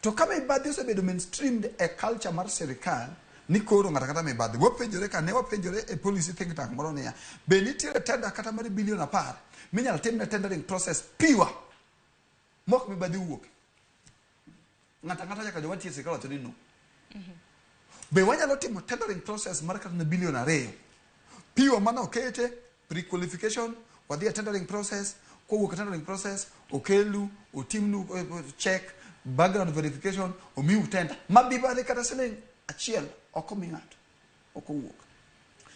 To ka mibadhi osebedo mainstreamed e culture mar sirikal ni koro ng'ato kata mibadhi wapenjore ka ne wapenjore e policy think tank moro niya be nitiere tender kata mar bilion 10 minyalo timne tendering process pure mok mibadhi wuok ng'ato ang'ata nyaka joma tiyo e sirikal wacho ni no. Be wanyalo timo tendering process mar kata na bilion 2 pure mane okete pre-qualification, wadhi e tendering process, kowuok e tendering process okelu otimnu check, background verification, omiu tender ma mibadhi kata siling 1 ok omi ng'ato, ok owuok.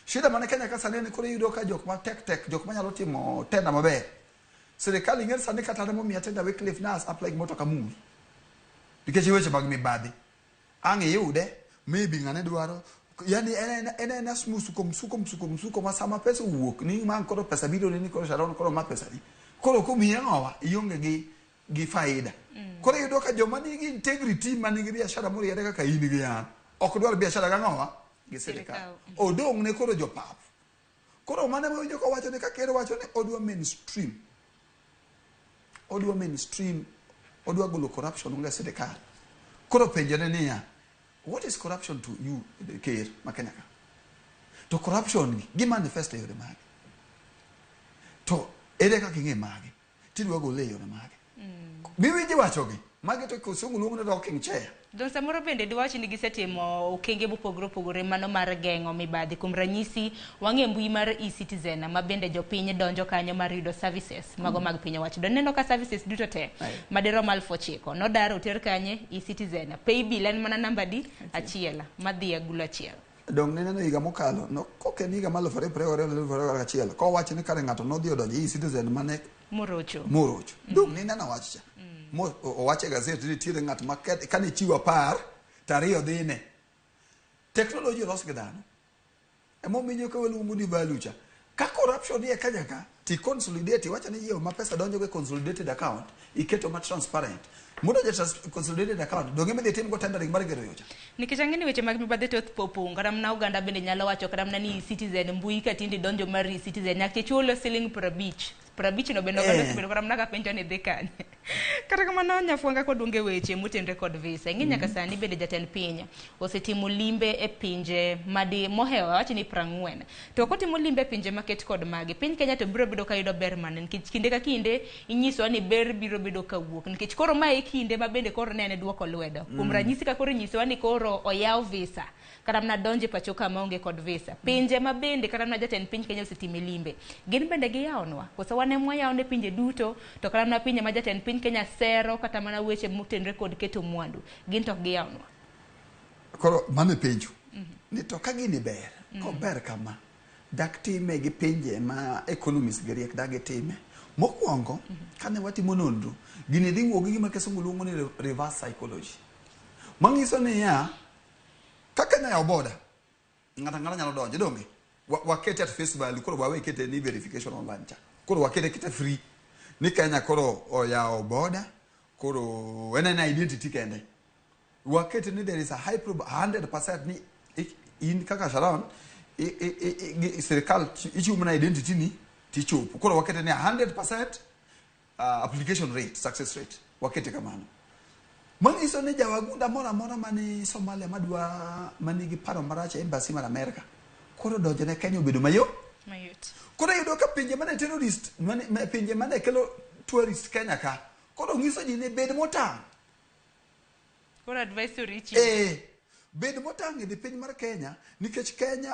Shida mane Kenya ka sani ni koro iyudo ka jok ma tek tek, jok manyalo timo tender maber. Sirikal ing'e sani kata ne momiya tender Wycliffe nas apply gimoro to kamul. Nikech weche mag mibadhi. Ang' iyude, maybe ng'ane dwaro, yani en en ena msuko msuko msuko msuko ma sama pesa owuok ni ma koro pesa biro ni koro Sharon koro ma pesa ni. Koro komiyi ang'owa ionge gi faida. Koro iyudo ka joma nigi integrity manigi biashara moriere kaka in gi an ok dwar biashara gang'owa gi sirikal. Odong' ne koro jopap. Koro mano ema winjo kowacho ni ka ker wacho ni odwa mainstream. Odwa mainstream, odwa golo corruption onge sirikal. Koro penjone niya, what is corruption to you, ker ma Kenya ka? To corruption gi, gi manifest e yore mage? To ere kaka ing'e mage? Tidwa gole e yore mage? Miwinji wachogi, magi to kisungu luongo ni rocking chair. Don samoro bende diwach ni gisetimo okenge mopogore opogore mano mar geng'o mibadhi. Kuom ranyisi, wang'e mbui mar e-Citizen ma bende jopiny donjo kanyo mar yudo services mago mag piny owacho. Don neno ka services duto te madirom 9,000 nodar oter kanye e-Citizen. Paybill en mana namba di achiel madhi agulu achiel. Dong ne neno higa mokalo, no, kok en higa mar 2021 kowacho ni kare ng'ato nodhi odonjo e-Citizen mane morocho. Morocho. Dong ne neno wach cha. Owacho e gazet ni nitiere ng'at ma kane chiwo 10 to 2 dhine. Teknoloji olos gi dhano. Emomiyo ka waluongo ni value cha. Ka corruption nie Kenya ka, ti consolidate, iwacho ni yiewo ma pesa donjo e consolidated account, iketo ma transparent. Mondo ja consolidated account, donge midhi tim go tendering mar gero yocha? Nikech ang'e ni weche mag mibadhi thoth popong', kata mana oganda bende nyalo wacho kata mana ni e-Citizen, mbui ka tinde donjo mar e-Citizen, nyaka ichul siling 50. 50 no bende oganda osebedo kata mana ka penjo ni dhi kanye. Kata kamano Nyafwanga kod weche motenre kod visa. Ing'e nyaka sani bende jatend piny osetimo limbe e pinje madi mohewo awach ni 40. To kotimo limbe e pinje maket kod magi, piny Kenya to biro bedo ka yudo ber mane nikech kinde ka kinde inyisowa ni ber biro bedo ka wuok nikech koro mae e kinde ma bende koro nene duoko lwedo. Kuom ranyisi ka koro inyisowa ni koro oyaw visa kata mana donje pacho ka maonge kod visa. Pinje ma bende kata mana jatend piny Kenya osetime limbe, gin bende giyawonwa. Koso wan ema wayawone pinje duto, to kata mana pinje ma jatend piny Kenya sero kata mana weche motenre kod keto mwandu, gin to ok giyawonwa. Koro mano e penjo. Ni to ka gini ber, kober kama, dak time gi pinje ma economies gi riek dak gitime. Mokwongo, kane watimo nonro, gini dhi wuok gi gima kisungu luongo ni reverse psychology. Manyiso niya, ka Kenya oyawo border, ng'ato ang'ata nyalo donjo, donge? Wakete at face value, koro wawe kete ni verification online cha. Koro wakete kete free. Ni Kenya koro oyawo border, koro en en identity kende. Wakete ni there is a high prob 100% ni in kaka Sharon, sirikal ichiwo mana identity ni tichopo. Koro wakete ni 100% application rate, success rate. Wakete kamano. Manyiso ni jawagunda moro amora mani Somalia madwa manigi paro marach e embassy mar Amerika koro donjo ne Kenya obedo mayot. Mayot. Koro iyudo ka pinje mane terrorist, mane, pinje mane kelo tourist Kenya ka, koro nyiso ji ni bed motang'. Koro advisory ichiwo. Bed motang' e dhi piny mar Kenya nikech Kenya